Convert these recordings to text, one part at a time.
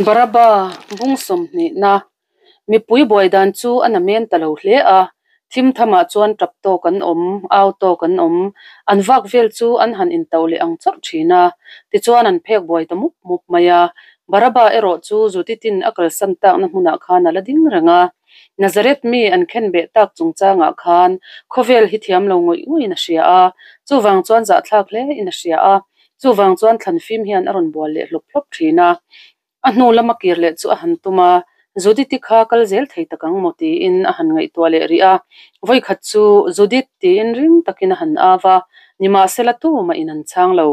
Baraba bung sawmhnihna mipui buai dan chu a namen ta lo hle a, thim thamah chuan tap tawk an awm, au tawk an awm, an vak vel chu an han intauh leh ang chauh thin a, tichuan an phek buai ta mup mup mai a. Baraba erawh chu Judith-in a kalsan takna hmunah khan a la ding reng a. Nazareth mi an khenbeh tak chungchangah khan khawvel hi thiam lo ngawih ngawih in a hria a, chuvang chuan zahthlak hle in a hria a. Chuvang chuan thlan fim hian a rawn bual leh hlawp hlawp thin a. A hnu lama kir leh chu a han tum a, Judith-i kha kal zel thei tak ang maw tiin a han ngaihtuah leh rih a. Vawikhat chu Judith tiin ring takin a han au a, nimahsela tumah in an chhang lo.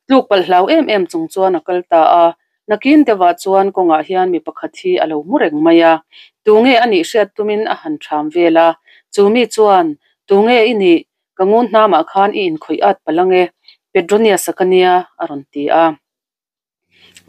Tluk palh hlau em em chung chuan a kal ta a, nakin deuhah chuan kawngah hian mi pakhat hi a lo mu reng mai a. Tunge a nih hriat tumin a han ṭham vel a, chu mi chuan, Tunge i nih? Ka ngun hnamah khan i inkhawih at palh ange, Petronius-a ka nia, a rawn ti a.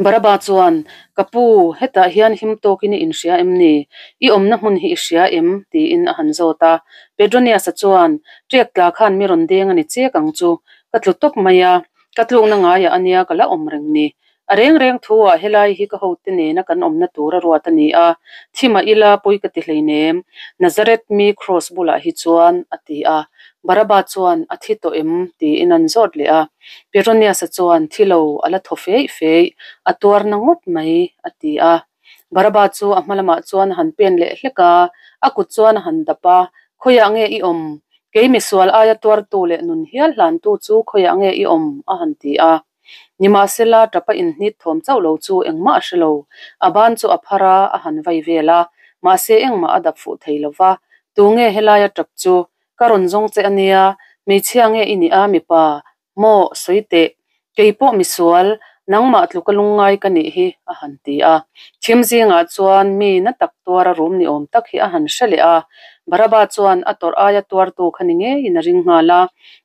Baraba chuan, Ka pu, hetah hian him tawkin i inhria em ni? I awmna hmun hi i hria em? tiin a han zawt a. Petronius-a chuan, Ṭek tla khan mi rawn deng a ni chek ang chu, ka tlu tawp mai a, ka tlukna ngaiah a nia ka la awm reng ni. A reng reng thu ah helai hi ka hote nena kan awmna tur a ruat a ni a, thi mah ila pawi ka ti hleinem, Nazareth mi Kraws bulah hi chuan, a ti a. Baraba chuan, A thi tawh em? tiin an zawt leh a. Peronius-a chuan, Thi lo, a la thaw feih feih, a tuar na ngawt mai, a ti a. Baraba chu a hma lamah chuan a han pen leh hlek a, a kut chuan a han dap a, Khawiah nge i awm? Kei misual aia tuartu leh nun hial hlantu chu khawiah nge i awm? a han ti a. Nimahsela, tapa inhnit thawm chauh lo chu engmah a hre lo. A ban chu a phar a, a han vai vel a, mahse engmah a dap fuh thei lo va. Tunge helaia tap chu? Ka rawn zawng che a nia, hmeichhia nge i nih a mipa? Maw, sawi teh. Kei pawh misual, nangmah tluka lungngai ka nih hi, a han ti a. Thim zingah chuan mi na tak tuara rum ni awm tak hi a han hre leh a. Baraba chuan a tawrh aia tuartu kha ni ngeiin a ring nghal a.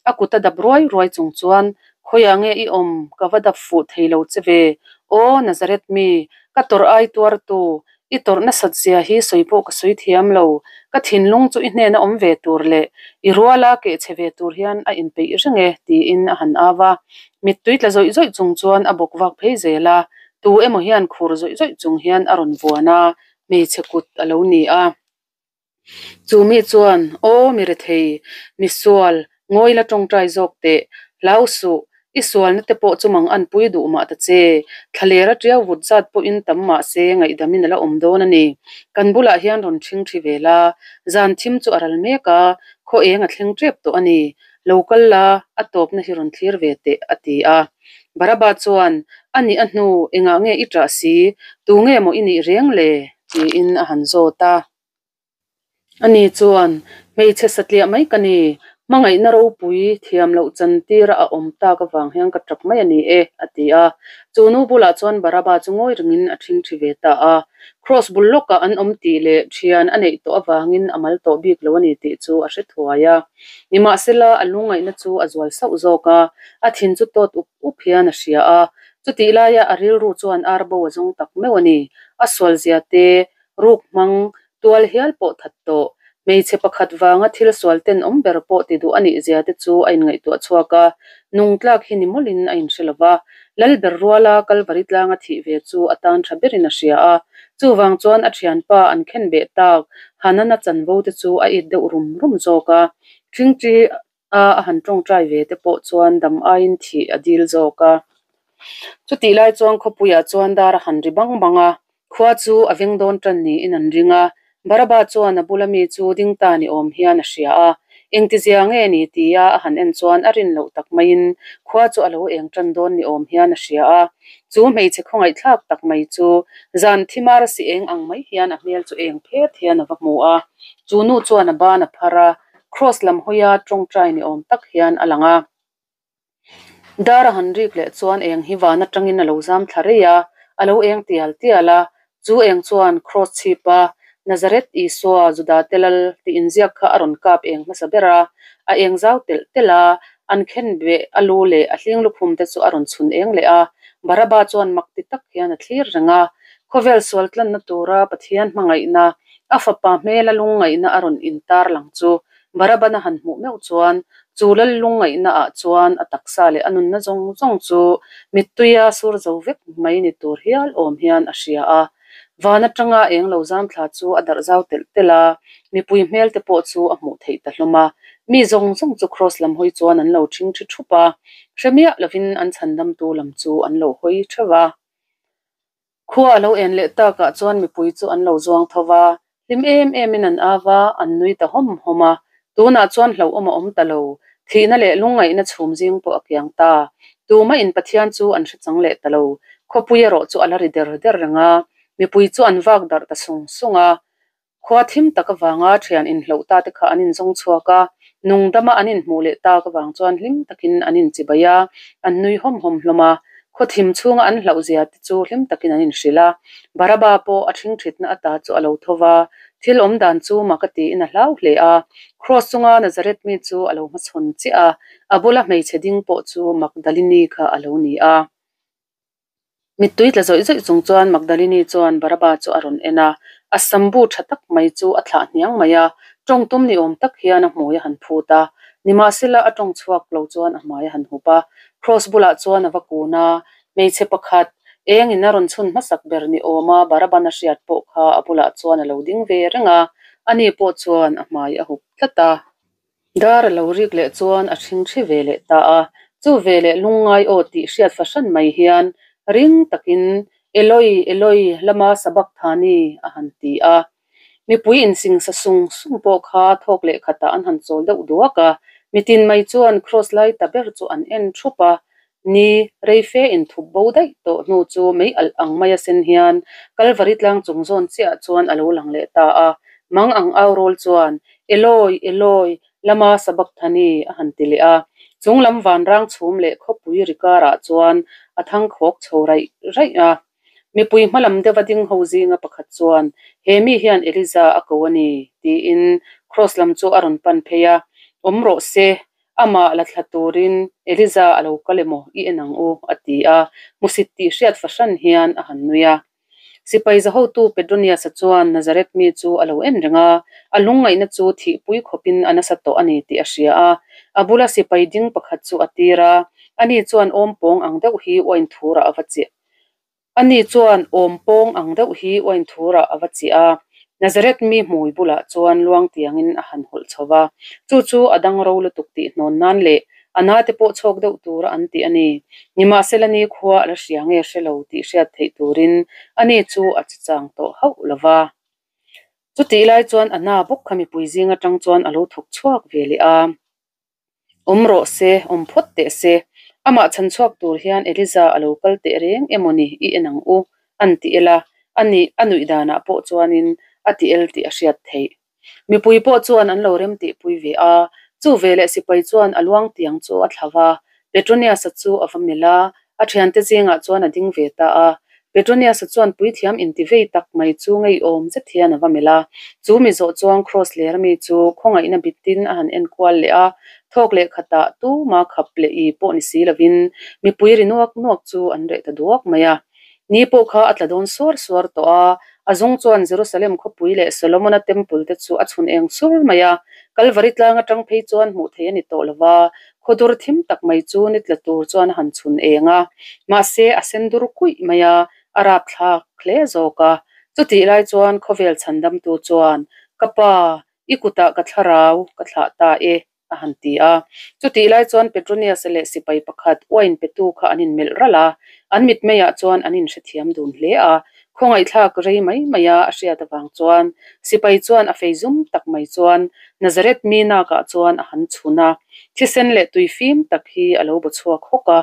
A kut a dap ruai ruai chung chuan Khawiah nge i awm? Ka va dap fuh thei lo che ve. Aw, Nazareth mi, ka tawrh ai tuartu, i tawrh nasat zia hi sawi pawh ka sawi thiam lo. Ka thinlung chu i hnena awm ve tur leh i ruala keh chhe ve tur hian a inpeih reng e, tiin a han au a. Mittui tla zawih zawih chung chuan a bawk vak phei zel a, tu emaw hian khur zawih zawih chung hian a rawn vuan a, hmeichhe kut a lo ni a. Chu mi chuan, Aw mi rethei, mi sual, ngawi la tawngtai zawk teh, hlau suh, i sualna te pawh chu mang an pui duh mah ta che, thlalera tiau vut zat pawhin tam mah se ngaihdamin a la awm dawn a ni. Kan bulah hian rawn ṭhing ṭhi ve la, zan thim chu a ral mek a, khaw eng a thleng ṭep tawh a ni. Lo kal la, a tawpna hi rawn thlir ve teh, a ti a. Baraba chuan, A nih a hnu, engah nge i ṭah si, tu nge maw i nih reng le? tiin a han zawt a. Ani chuan, Hmeichhe satliah mai ka ni, hmangaihna ropui thiam loh chantira a awm tak avang hian ka tap mai a ni e, a ti a. Chu nu bulah chuan Baraba chu ngawi ringin a ṭhingṭhi ve ta a. Kraws bul lawkah an awm tih leh ṭhian a neih tawh avangin a mal tawh bik lo a ni tih chu a hre thuai a. Nimahsela, a lungngaihna chu a zual sauh zawk a, a thin chu tawt up up hian a hria a. Chutih laia a rilru chuan arbo a zawng tak meuh a ni. A sualzia te, ruk hmang, tual hial pawh that tawh. Hmeichhe pakhat vanga thil sual ten awm ber pawh ti duh a nih zia te chu a inngaihtuah chhuak a, nung tlak hi ni mawlhin a inhre lo va. Lalber ruala Kalvari tlanga thih ve chu a tan tha berin a hria a. Chuvang chuan a thianpa an khen beh tak Hanana chanvo te chu a it deuh rum rum zawk a. Thingṭi a a han tawngtai ve te pawh chuan dam aiin thih a dil zawk a. Chutih lai chuan khawpuiah chuan dar a han ri bang bang a, khua chu a veng dawn tan niin an ring a. Baraba chuan a bula mi chu ding ta ni awm hian a hria a, engtizia nge ni tia a han en chuan a rin loh tak maiin khua chu a lo eng tan dawn ni awm hian a hria a. Chu hmeichhe khawngaihthlak tak mai chu zan thimar si eng ang mai hian a hmel chu eng phet hian a va hmu a. Chu nu chuan a ban a phar a, Kraws lam hawia tawngtai ni awm tak hian a lang a. Dar a han rik leh chuan eng hi van atangin a lo zam thla rei a, a lo eng tial tial a. Chu eng chuan Kraws chhipa Nazareth Isua Judate Lal tih inziak kha a rawn kap eng hmasa ber a, a eng zau telh telh a, an khenbeh a lu leh a hling lukhum te chu a rawn chhun eng leh a. Baraba chuan mak ti tak hian a thlir reng a, khawvel sual tlanna tura Pathian hmangaihna A fapa hmela lungngaihna a rawn intar lang chu Baraban a han hmuh meuh chuan Chu lal lungngaihna ah chuan a taksa leh a nunna zawng zawng chu mittuia sur zo vek mai ni tur hial awm hian a hria a. Van atanga eng lo zam thla chu a darh zau telh telh a, mipui hmel te pawh chu a hmuh theih ta hlawm a. Mi zawng zawng chu Kraws lam hawi chuan an lo ṭhing ṭhi ṭhup a, hre miah lovin an chhandamtu lam chu an lo hawi ṭheuh a. Khua a lo en leh takah chuan mipui chu an lo zuang tho va, hlim em emin an au va, an nui ta hawm hawm a. Tunah chuan hlauhawm a awm ta lo, thihna leh lungngaihna chhum zing pawh a kiang ta. Tumahin Pathian chu an hre chang leh ta lo, khawpui erawh chu a la ri der der reng a, mipui chu an vak darh ta sung sung a. Khua thim tak avanga thian inhloh ta te kha an inzawng chhuak a, nung dama an inhmuh leh tak avang chuan hlim takin an inchibai a, an nui hawm hawm hlawm a. Khaw thim chhunga an hlauh zia te chu hlim takin an inhrilh a. Baraba pawh a ṭhingṭhitna ata chu a lo tho va, thil awm dan chu mak a tiin a hlau hle a. Kraws chunga Nazareth mi chu a lo hmachhawn chiah a, a bula hmeichhe ding pawh chu Magdalini kha a lo ni a. Mittui tla zawih zawih chung chuan Magdalini chuan Baraba chu a rawn en a, a sambu tha tak mai chu a thlah hniang mai a, tawng tum ni awm tak hian a hmui a han phut a, nimahsela a tawng chhuak lo chuan a hmai a han hup a, Kraws bulah chuan a va kun a, hmeichhe pakhat eng in a rawn chhun hmasak ber ni awm a Baraban a hriat pawh kha a bulah chuan a lo ding ve reng a, ani pawh chuan a hmai a hup tlat a. Dar a lo rik leh chuan a ṭhingṭhi ve leh ta a, chu ve leh lungngai aw tih hriat fahran mai hian ring takin Eloi, Eloi, lama sabakthani a han ti a. Mipui insingsa sung sung pawh kha thawk leh khatah an han chawl deuh duak a, mitin mai chuan kraws lai ta ber chu an en ṭhup a, Ni, rei fe inthup bo daih tawh hnu chu mei alh ang maia sen hian Kalvari tlang chung zawn chiah chuan a lo lang leh ta a. Mang ang au rawl chuan, Eloi, Eloi, lama sabakthani, a han ti leh a. Chung lam vanrang chhum leh khawpui ri karah chuan a thang khawk chho raih raih a. Mipui hmalam deuha ding ho zinga pakhat chuan, He mi hian Eliza a ko a ni, tiin Kraws lam chu a rawn pan phei a. Awm rawh se, Amah la thla turin Eliza a lo kal emaw i en ang u, a ti a, hmusit tih hriat fahran hian a han nui a. Sipai zahotu Pedronius-a chuan Nazareth mi chu a lo en reng a, a lungngaihna chu thihpui khawpin a nasa tawh a ni tih a hria a. A bula sipai ding pakhat chu a tir a, ani chuan awmpawng ang deuh hi uain thurah a va chiah. Ani chuan awm pawng ang deuh hi uain thurah a va chiah a, Nazareth mi hmui bulah chuan luang tiangin a han hawlh chho va. Chu chu a dang ro lutuk tih hnawn nan leh a nate pawh chhawk deuh tura an tih a ni. Nimahsela ni khua a la hria nge hre lo tih hriat theih turin ani chu a chi chang tawh hauh lo va. Chutih lai chuan a na bawk kha mipui zing atang chuan a lo thawk chhuak ve leh a. Awm rawh se, awm phawt teh se. Amah chhan chhuak tur hian Eliza a lo kal teh reng emaw ni i en ang u, an ti el a, ani a nuih danah pawh chuanin a ti el tih a hriat theih. Mipui pawh chuan an lo rem tihpui ve a, chu veleh sipai chuan a luang tiang chu a thla va, Petronius-a chu a va melh a, a thiante zingah chuan a ding ve ta a. Petronius-a chuan puithiam intivei tak mai chu ngeiawm zet hian a va melh a. Chu mi zawh chuan Kraws ler mi chu khawngaihna bitin a han enkual leh a, thawk leh khatah tuma khap leh i pawh ni si lovin mipui ri nuak nuak chu an reh ta duak mai a. Ni pawh kha a tla dawn suar suar tawh a, a zung chuan Jerusalem khawpui leh Solomona Temple te chu a chhun eng sur mai a. Kalvari tlang atang phei chuan hmuh theih a ni tawh lo va, khawdur thim tak mai chu ni tla tur chuan a han chhun eng a, mahse a sen dur kuih mai a, a rapthlak hle zawk a. Chutih lai chuan khawvel chhandamtu chuan, Ka pa, i kutah ka thlarau ka thlah ta e, a han ti a. Chutih lai chuan Petronius-a leh sipai pakhat uain petu kha an inmelh ralh a, an mitmeiah chuan an inhrethiam dun hle a. Khawngaihthlak rei mai mai a a hriat avang chuan sipai chuan a fei zum tak mai chuan Nazareth mi nakah chuan a han chhun a, thisen leh tui fim tak hi a lo baw chhuak hawk a.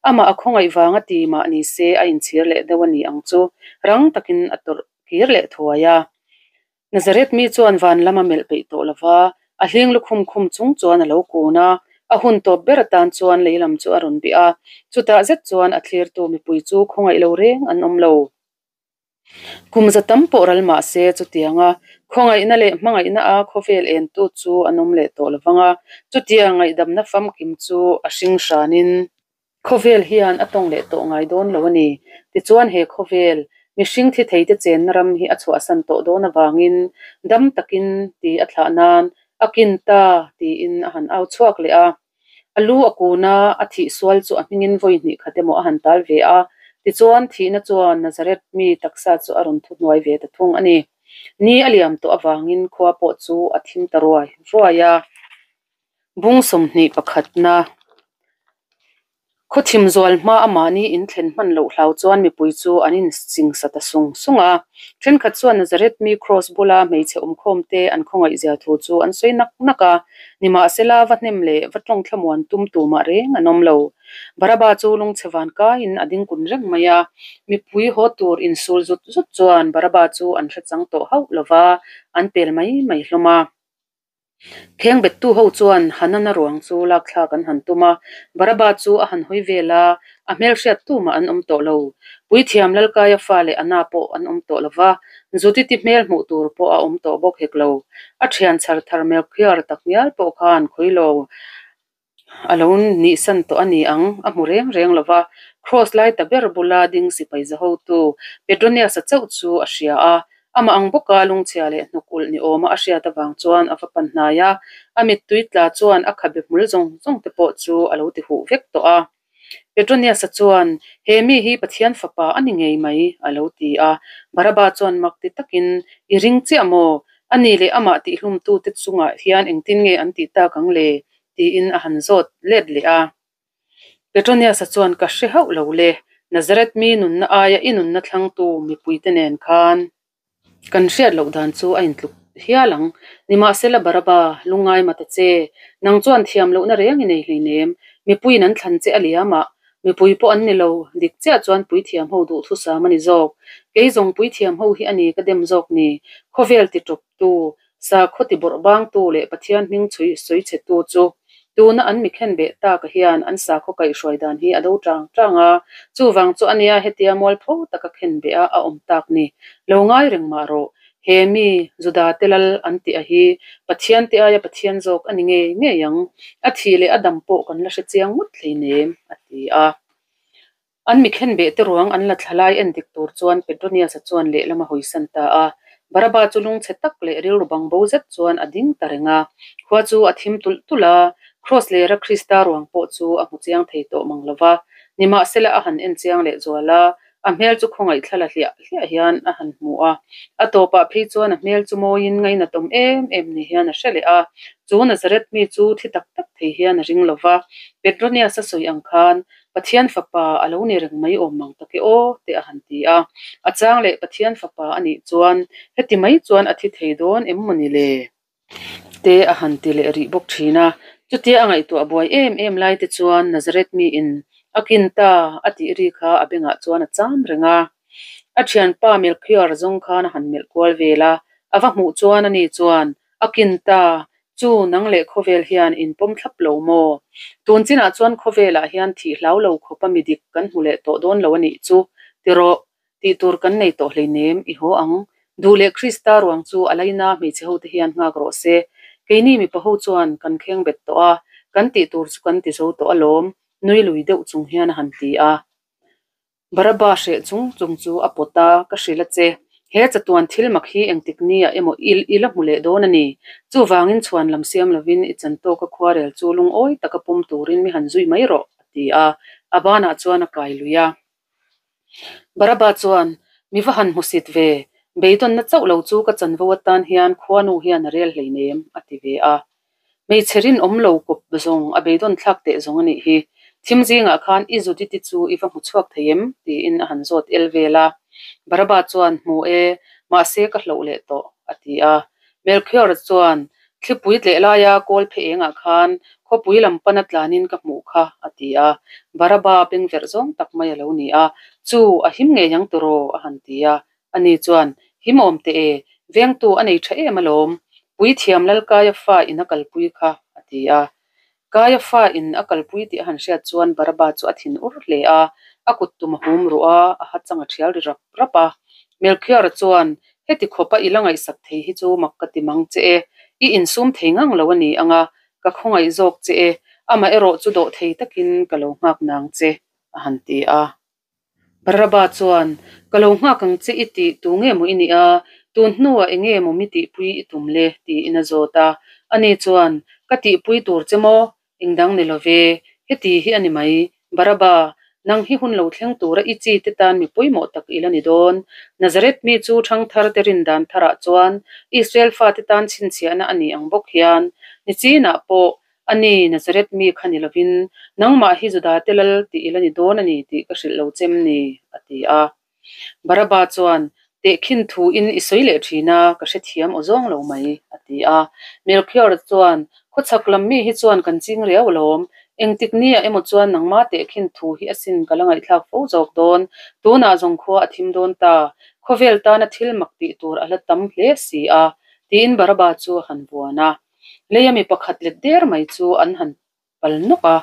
Amah a khawngaih vanga ti mah ni se a inchhir leh deuh a ni ang chu rang takin a tawrh kir leh thuai a. Nazareth mi chuan van lam a melh peih tawh lo va, a hling lukhum khum chung chuan a lo kun a, a hun tawp ber atan chuan lei lam chu a rawn bih a, chutah zet chuan a thlirtu mipui chu khawngaih lo reng an awm lo. Kum za tam pawh ral mah se chutianga khawngaihna leh hmangaihna a khawvel entu chu an awm leh tawh lo vang a, chutiang ngaihdamna famkim chu a hring hranin Khawvel hian a tawng leh tawh ngai dawn lo a ni. Tichuan he khawvel, mihring thi theite chenna ram hi a chhuahsan tawh dawn avangin dam takin ti a thlah nan a kin ta tiin a han au chhuak leh a. A lu a kun a, a thih sual chu a hmingin vawi hnih khat emaw a han tal ve a. Tichuan, thihna chuan Nazareth mi taksa chu a rawn thuhnuai ve ta thung a ni. Ni a liam tawh avangin khua pawh chu a thim ta ruai ruai a. Bung 21 na Khawthim zual hma a mahni in thlen hman loh hlau chuan mipui chu an insingsa ta sung sung a. Thenkhat chuan Nazareth mi Kraws bula hmeichhe awmkhawm te an khawngaihzia thu chu an sawi nak nak a. Nimahsela va hnem leh va tawng thlamuan tum tumah reng an awm lo. Baraba chu lungchhe van kaiin a ding kun reng mai a. Mipui haw tur insul zut zut chuan Baraba chu an hre chang tawh hauh lova an pel mai mai hlawm a. Khengbettu ho chuan Hanana ruang chu lakthlak an han tum a, Baraba chu a han hawi vel a, a hmelhriat tumah an awm tawh lo. Puithiam Lalkaia fa leh Anna pawh an awm tawh lo va, Judith-i hmel hmuh tur pawh a awm tawh bawk hek lo. A thian chhar thar Melchior takngial pawh khan khawilo A lo nihsan tawh a ni ang, a hmu reng reng lo va. Kraws lai ta ber bula ding sipai zahotu Petronius-a chauh chu a hria a. Amah ang bawka lungchhia leh hnuk ulh ni awma a hriat avang chuan a va pan hnai a. A mittui tla chuan a khabe hmul zawng zawng te pawh chu a lo ti huh vek tawh a. Petronius-a chuan, He mi hi Pathian fapa a ni ngei mai, a lo ti a. Baraba chuan mak ti takin, I ring chiah maw? A ni leh amah tihlumtute chungah hian engtin nge an tih tak ang le? tiin a han zawt let leh a. Petronius-a chuan, Ka hre hauh lo le, Nazareth mi nunna aia i nunna thlangtu mipuite nen khan kan hriat loh dan chu a intluk hial ang. Nimahsela Baraba, lungngai mah ta che, nang chuan thiam lohna reng i nei hleinem, mipuiin an thlan che a liam ah, mipui pawh an ni lo, dik chiah chuan puithiam ho duhthusam a ni zawk. Kei zawng puithiam ho hi a ni ka dem zawk ni, khawvel ti tawp tu, sakhaw ti bawrh bangtu leh Pathian hming chhui sawi chhetu chu tuna an mi khen beh taka hian an sakhaw kaihhruai dan hi a do tang tang a, chuvang chu ania hetia mualpho taka khen beh a a awm tak ni. Lo ngai reng mah rawh, he mi Juda te lal an tih a hi Pathian te aia Pathian zawk a ni ngei ngei ang, a thih leh a dam pawh kan la hre chiang ngawt hleinem, a ti a. An mi khenbeh te ruang an la thla lai en dik tur chuan Petronius-a chuan lehlam a hawisan ta a. Baraba chu lungchhe tak leh rilru bang bo zet chuan a ding ta reng a. Khua chu a thim tulh tulh a, Kraws lera Krista ruang pawh chu a hmu chiang thei tawh mang lo va. Nimahsela a han en chiang leh zual a, a hmel chu khawngaih thla la hliah hliah hian a han hmu a. A tawpah phei chuan a hmel chu mawiin ngainatawm em em ni hian a hre leh a. Chu Nazareth mi chu thi tak tak thei hian a ring lo va. Petronius-a sawi ang khan Pathian fapa a lo ni reng mai awm mang tak e aw, te a han ti a. A chang leh Pathian fapa a nih chuan heti mai chuan a thi thei dawn em maw ni le? Te a han ti leh rih bawk thin a. Chutia a ngaihtuah buai em em lai te chuan Nazareth miin a kin ta a tih ri kha a bengah chuan a cham reng a. A thianpa Melchior zawng khan a han melh kual vel a, a va hmuh chuan ani chuan A kin ta, chu nang leh khawvel hian in pawm thlap lo maw? Tun chinah chuan khawvelah hian thih hlau lo khawpa mi dik kan hmu leh tawh dawn lo a nih chu. Ti rawh, tih tur kan nei tawh hleinem, i haw ang. Duh leh Krista ruang chu a laina hmeichhe hote hian nghak rawh se. Keini mipa ho chuan kan kheng bet tawh a, kan tih tur chu kan ti zo tawh alawm, nui lui deuh chung hian a han ti a. Baraba hreh chung chung chu a pawt a, ka hrilh a che. He chatuan thil mak hi engtik nia emaw i la hmu leh dawn a ni. Chuvangin chhuan lam siam lovin i chan tawka khuarel chu lungawi taka pawm turin mi han zui mai rawh, a ti a. A banah chuan a kai lui a. Baraba chuan, Mi va han hmusit ve, beidawnna chauh lo chu ka chanvo atan hian khuanu hian a rel hleinem, a ti ve a. Hmeichhe rinawm lo kawp zawng a beidawn thlak teh zawng a nih hi. Thim zingah khan i Judith-i chu i va hmu chhuak thei em? tiin a han zawt el vel a. Baraba chuan, Hmu e, mahse ka hloh leh tawh, a ti a. Melchior chuan, Thlipui tleh laia kawl phe engah khan khawpui lam pana tlanin ka hmuh kha, a ti a. Baraba bengverh zawng tak mai a lo ni a, Chu, a him ngei ang tawraw? a han ti a. Ani chuan, Himawm teh e, vengtu a nei tha em alawm, Puithiam Lal Kaiafa in a kalpui kha, a ti a. Kaiafa in a kalpui tih a han hriat chuan Baraba chu a thin ur hle a, a kut tum a hum ruh a, a ha chang a thial ri rap rap a. Melchior-a chuan, Heti khawpa i la ngaihsak thei hi chu mak ka ti mang che e, i insum thei ngang lo a ni ang a, ka khawngaih zawk che e, amaherawh chu dawh thei takin ka lo nghak nang che, a han ti a. Baraba chuan, Ka lo nghak ang che i tih tu nge maw i nih a, tun hnuah eng nge maw mi tihpui i tum le? tiin a zawt a. Ani chuan, Ka tihpui tur che maw? Engdang ni lo ve, heti hi a ni mai. Baraba, nang hi hun lo thleng tura i chi te tan mi pawimawh tak i la ni dawn. Nazareth mi chu ṭhangthar te rin dan tharah chuan Israel fate tan chhinchhiahna a ni ang bawk hian nichinah pawh a ni Nazareth mi kha ni lovin nangmah hi Judate lal tih i la ni dawn a ni tih ka hrilh lo chem ni, a ti a. Baraba chuan, Tehkhin thu in i sawi leh thin a, ka hrethiam aw zawng lo mai, a ti a. Melchior chuan, Khawchhak lam mi hi chuan kan ching riau alawm. Engtik nia emaw chuan nangma tehkhin thu hi asin ka la ngaihthlak fo zawk dawn. Tunah zawng khua a thim dawn ta. Khawvel tana thil mak tih tur a la tam hle si a, tiin Baraba chu a han vuan a. Leia mi pakhat let der mai chu an han pal nawk a,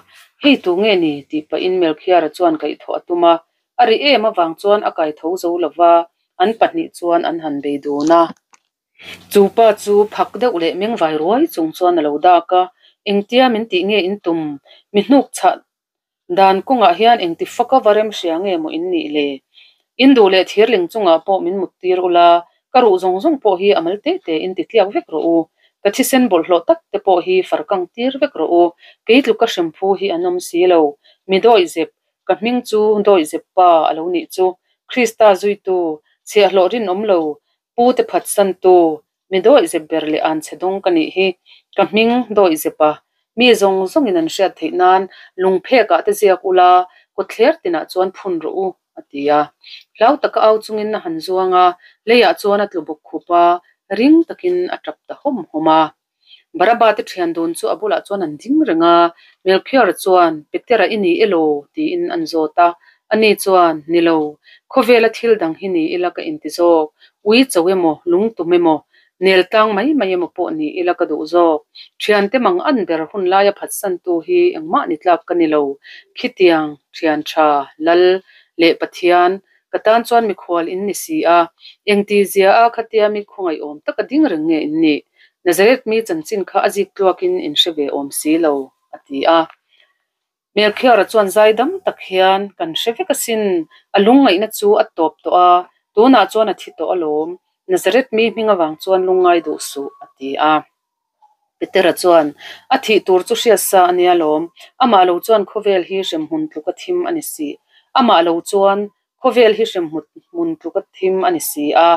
Hei tu nge ni? tih pahin Melchiara chuan kaihthawh a tum a, a ri em avang chuan a kaitho zo lo va, an pahnih chuan an han bei dun a. Chu pa chu phak deuh leh meng vai ruai chung chuan a lo dak a, Engtia min tih nge in tum? Mi hnuk chhah dan kawngah hian engti faka va rem hria nge maw in nih le? In duh leh thirling chungah pawh min mut tir ula, ka ruh zawng zawng pawh hi a mal te te in ti tliak vek rawh u. Ka thisen bawlhhlawh tak te pawh hi far kang tir vek rawh u. Kei tluka hremphu hi an awm si lo. Mi dawihzep, ka hming chu dawihzep pa a lo nih chu. Krista zuitu, chhiahhlawh rinawm lo, pu te phatsantu, Mi dawihzep ber leh an chhe dawng ka nih hi. Ka hming dawihzep a, mi zawng zawngin an hriat theih nan lungphekah te ziak ula, kawtthler tinah chuan phun rawh u, a ti a. Hlau taka au chungin a han zuang a, leiah chuan a tlu bawk khup a, ring takin a tap ta hawm hawm a. Baraba te thian dun chu a bulah chuan an ding reng a, Melchior chuan, Petera i ni elaw? tiin an zawt a. Ani chuan, Ni lo, khawvela thil dang hi ni ila ka inti zawk, ui cho emaw, lungtum emaw, nel tlang mai mai emaw pawh ni ila ka duh zawk. Thiante mang an ber hun laia phatsantu hi engmah ni tlak ka ni lo. Khitiang, thian tha, lal, leh Pathian, ka tan chuan mikhual in ni si a, engti zia a khatia mi khawngaihawm taka ding reng nge in nih? Nazareth mi chanchin kha a zik tluakin in hre ve awm si lo, a ti a. Melchior-a chuan zaidam tak hian, Kan hre vek asin, a lungngaihna chu a tawp tawh a, tunah chuan a thi tawh alawm, Nazareth mi hming avang chuan lungngai duh suh, a ti a. Petera chuan, A thih tur chu hriat sa a nia lawm, amah lo chuan khawvel hi hremhmun tluka thim a ni si, amah lo chuan Khawvel hi hremhmut hmun tluka thim a ni si a,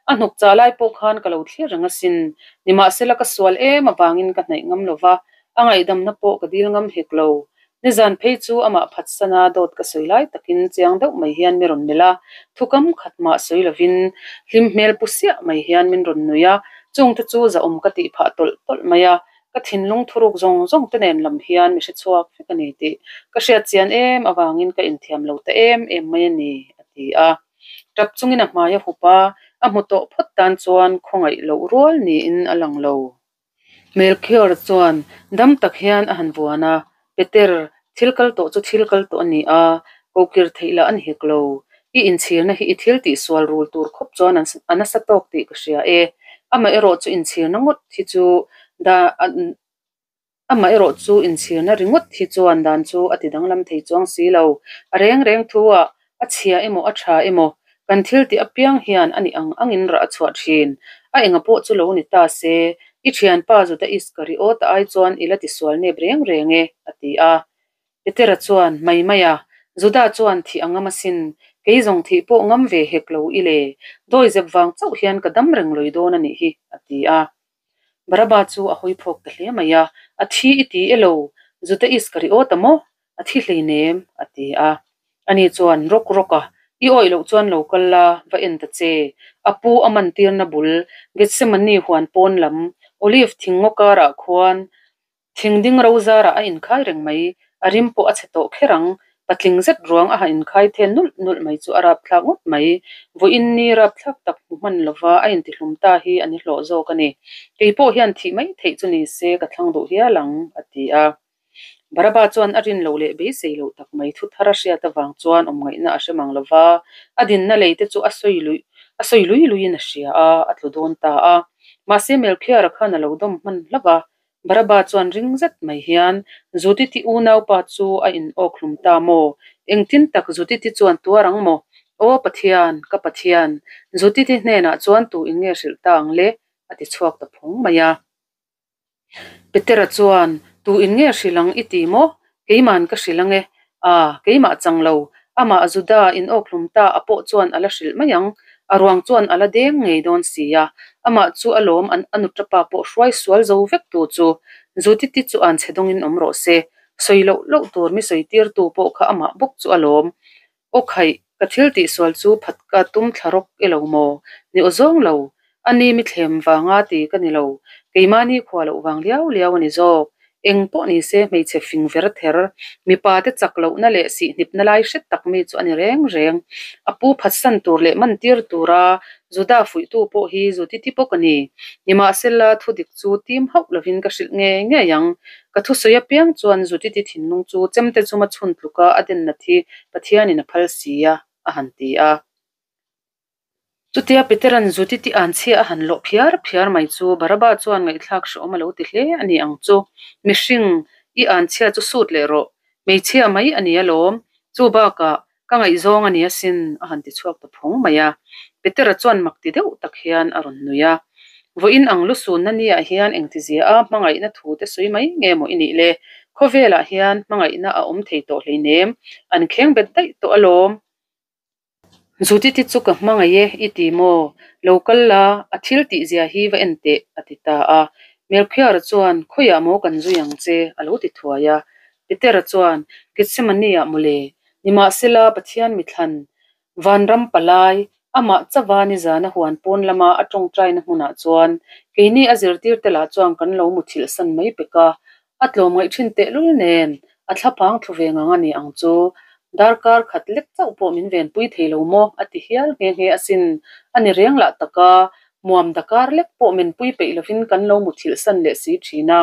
a hnuk chah lai pawh khan ka lo thlir reng asin. Nimahsela ka sual em avangin ka hnaih ngam lo va, a ngaihdamna pawh ka dil ngam hek lo. Nizan phei chu amah phatsana dawt ka sawi lai takin chiang deuh mai hian mi rawn melh a, thukam khat mah sawi lovin hlim hmel pu siah mai hian min rawn nui a, chungte chu zahawm ka tih phah tawlh tawlh mai a. Ka thinlung thuruk zawng zawng te nen lam hian mi hre chhuak vek a ni tih ka hriat chian em avangin ka inthiam lo ta em em mai a ni, a ti a. Tap chungin a hmai a hup a, a hmu tawh phawt tan chuan khawngaih loh rual niin a lang lo. Melchior chuan dam tak hian a han vuan a, Peter, thil kal tawh chu thil kal tawh a ni a, kokir theih lah a ni hek lo. I inchhirna hi i thil tihsual rul tur khawp chuan a nasa tawk tih ka hria e. Amaherawh chu inchhirna ngawt hi chu Amaherawh chu inchhirna ringawt hi chuan dan chu a ti danglam thei chuang si lo. A reng reng thu ah a chhia emaw a tha emaw kan thil tih apiang hian a nih ang angin rah a chhuah thin. A enga pawh chu lo ni ta se, i thianpa Juda Iskariota ai chuan i la tisual nep reng reng e, a ti a. Petera chuan, Mai mai a, Juda chuan thih a ngam asin, kei zawng thih pawh ngam ve hek lo i le, dawizep vang chauh hian ka dam reng lawih dawn a nih hi, a ti a. Baraba chu a hawi phawk ta hle mai a, A thi i ti e lo, Juda Iskariota maw? A thi hleinem, a ti a. Ani chuan, Rawk rawk a, i awih loh chuan lo kal la, va en ta che. A pu a man tirna bul, Gethsemane huan pawn lam, Olive thing ngaw karah khuan thing ding ro zarah a inkhai reng mai, a rim pawh a chhe tawh kher ang. Patling zet ruang a ha inkhai then nulh nulh mai chu a rapthlak ngawt mai. Vawiin ni rapthlak tak hmu hman lova a intihlum ta hi a ni hlawh zawk a ni. Kei pawh hian thih mai theih chu ni se ka thlang duh hial ang, a ti a. Baraba chuan a rin loh leh beisei loh tak mai thu thar a hriat avang chuan awm ngaihna a hre mang lo va, a dinna lei te chu a sawi luih a sawi lui luiin a hria a, a tlu dawn ta a. Mahse Melchior-a khan a lo dawm hman hlauh a, Baraba chuan ring zet mai hian Judith-i unaupa chu a in awk hlum ta maw? Engtin tak Judith-i chuan tuar ang maw? Aw Pathian, ka Pathian, Judith-i hnenah chuan tu in nge hrilh ta ang le? a ti chhuak ta phawng mai a. Petera chuan, Tu in nge hrilh ang i ti maw? Keiman ka hrilh ang e. A, keimah chang lo. Amah Juda in awkhlum ta a pawh chuan a la hrilh mai ang. A ruang chuan a la deng ngei dawn si a. Amah chu a lawm an a nuṭapa pawh hruai sual zo vek tu chu. Judith-i chu an chhe dawngin awm rawh se. Sawi loh loh tur mi sawi tirtu pawh kha amah bawk chu a lawm. Aw khaih, ka thil tihsual chu phat ka tum thla rawk i lo maw? Ni aw zawng lo. A ni mi thlem vanga ti ka ni lo. Keimahni khua loh vang liau liau a ni zawk. Eng pawh ni se hmeichhe fing ver ther, mipa te chak lohna leh sihnipna lai hret tak mi chu a ni reng reng. A pu phatsan tur leh man tir tura Juda fuihtu pawh hi Judith-i bawk a ni. Nimahsela, thudik chu tim hauh lovin ka hrilh ngei ngei ang. Ka thusawi apiang chuan Judith-i thinlung chu chemte chuma chhun tluka a denna thi Pathianin a phal si a, a han ti a. Chutia Petera'n Judith-i anchhia a han lawh phiar phiar mai chu Baraba chuan ngaihthlak hrehawm a lo ti hle a ni ang chu. Mihring, i anchhia chu sut leh rawh. Hmeichhia mai a ni alawm. Chu bakah, ka ngaihzawng a ni asin, a han ti chhuak ta phawng mai a. Petera chuan mak ti deuh tak hian a rawn nui a. Vawiin ang lusunna niah hian engtizia a hmangaihna thu te sawi mai nge maw i nih le? Khawvelah hian hmangaihna a awm thei tawh hleinem, an kheng bet daih tawh alawm. Judith-i chu ka hmangaih e i ti maw? Lo kal la, a thil tih zia hi va en teh, a ti ta a. Melchior-a chuan, Khawiah maw kan zui ang che? a lo ti thuai a. Petera chuan, Gethsemane-ah mawle, nimahsela Pathian mithlan, Vanram palai, amah chauha nizana huan pawn lama a tawngtaina hmunah chuan keini a zirtirte lah chuan kan lo muthilh san mai pek a. A tlawm ngaih thin tehlul nen a thlaphang thlu ve ngang a ni ang chu. Darkar khat lek chauh pawh min venpui thei lo maw? a ti hial nghe nghe asin. A ni reng lah taka muam dakar lek pawh menpui peih lovin kan lo muthilh san leh si thin a.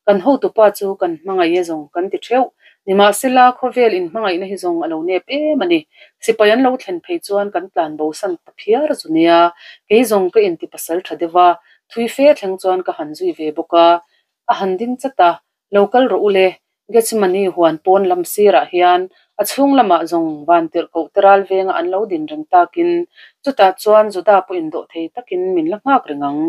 Kan hotupa chu kan hmangaih e zawng kan ti theuh. Nimahsela khawvel inhmangaihna hi zawng a lo nep em a ni. Sipai an lo thlen phei chuan kan tlan bo san ta phiar zu nia. Kei zawng ka inti pasal tha deuh a, thui fe thleng chuan ka han zui ve bawk a. A han ding chat a, Lo kal rawh u le, Gethsemane huan pawn lam sirah hian a chhung lamah zawng vantirhkoh te ral venga an lo din reng takin, chutah chuan Juda pawhin dawh thei takin min la nghak reng ang.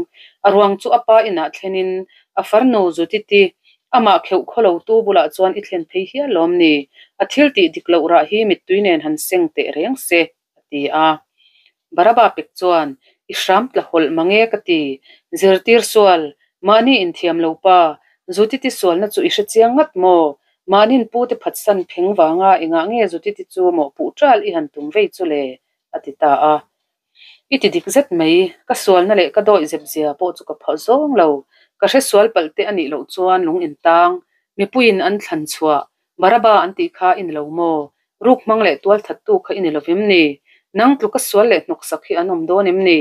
A ruang chu a pa inah thlenin a farnu Judith-i amah kheuh khaw lo tu bulah chuan i thlen phei hial lawm ni? A thil tih dik loh rah hi mittui nen han seng teh reng se, a ti a. Baraba pek chuan, I hram tla hawlh mang e ka ti. Zirtir sual, mahni inthiam lo pa, Judith-i sualna chu i hre chiang ngat maw? Mahni'n pute phatsan pheng vanga engah nge Judith-i chu mawhpuh ṭal i han tum vei chu le? a ti ta a. I ti dik zet mai, ka sualna leh ka dawih zep zia pawh chu ka phah zawng lo. Ka hre sual palh te a nih loh chuan lung intang, mipuiin an thlan chhuah, Baraba an tih kha i ni lo maw? Ruk hmang leh tual thattu kha i ni lo vem ni? Nang tluka sual leh hnawksak hi an awm dawn em ni?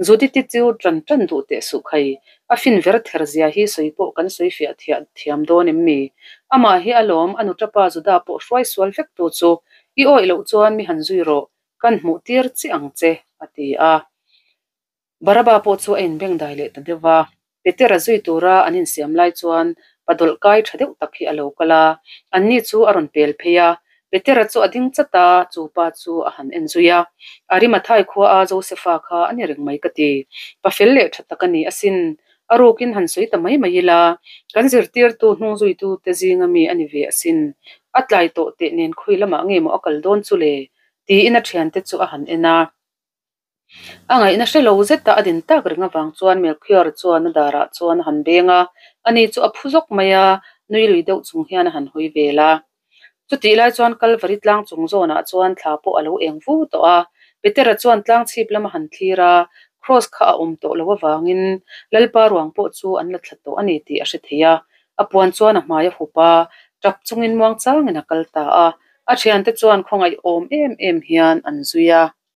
Judith-i chu ṭan ṭan duh teh suh khai, a fin ver ther zia hi sawi pawh kan sawi fiah thiah thiam dawn em mi? Amah hi alawm a nuṭapa Juda pawh hruai sual vek tu chu, i awih loh chuan mi han zui rawh, kan hmuh tir chiah ang che, a ti a. Baraba pawh chu a inbengdai leh ta deuh va, Petera zui tura an insiam lai chuan padawlh kai tha deuh tak hi a lo kal a, anni chu a rawn pel phei a. Petera chu a ding chat a, chu pa chu a han en zui a. Arimathai khua a Josefa kha a ni reng mai ka ti. Pa fel leh tha tak a ni asin. A rukin han sawi ta mai mai ila, kan zirtirtu hnung zuitu te zinga mi a ni ve asin. A tlai tawh teh nen khawi lamah nge maw a kal dawn chu le? tiin a thiante chu a han en a. A ngaihna hre lo zeta a din tak reng avang chuan Melchior chuan a darah chuan a han beng a, ani chu a phu zawk mai a, nui lui deuh chung hian a han hawi vel a. Chutih lai chuan Kalvari tlang chung zawnah chuan thla pawh a lo eng vu tawh a, Petera chuan tlang chhip lam a han thlir a, Kraws kha a awm tawh loh avangin Lalpa ruang pawh chu an la thla tawh a ni tih a hre thei a, a puan chuan a hmai a hup a, tap chungin muangchangin a kal ta a, a thiante chuan khawngaih awm em em hian an zui a.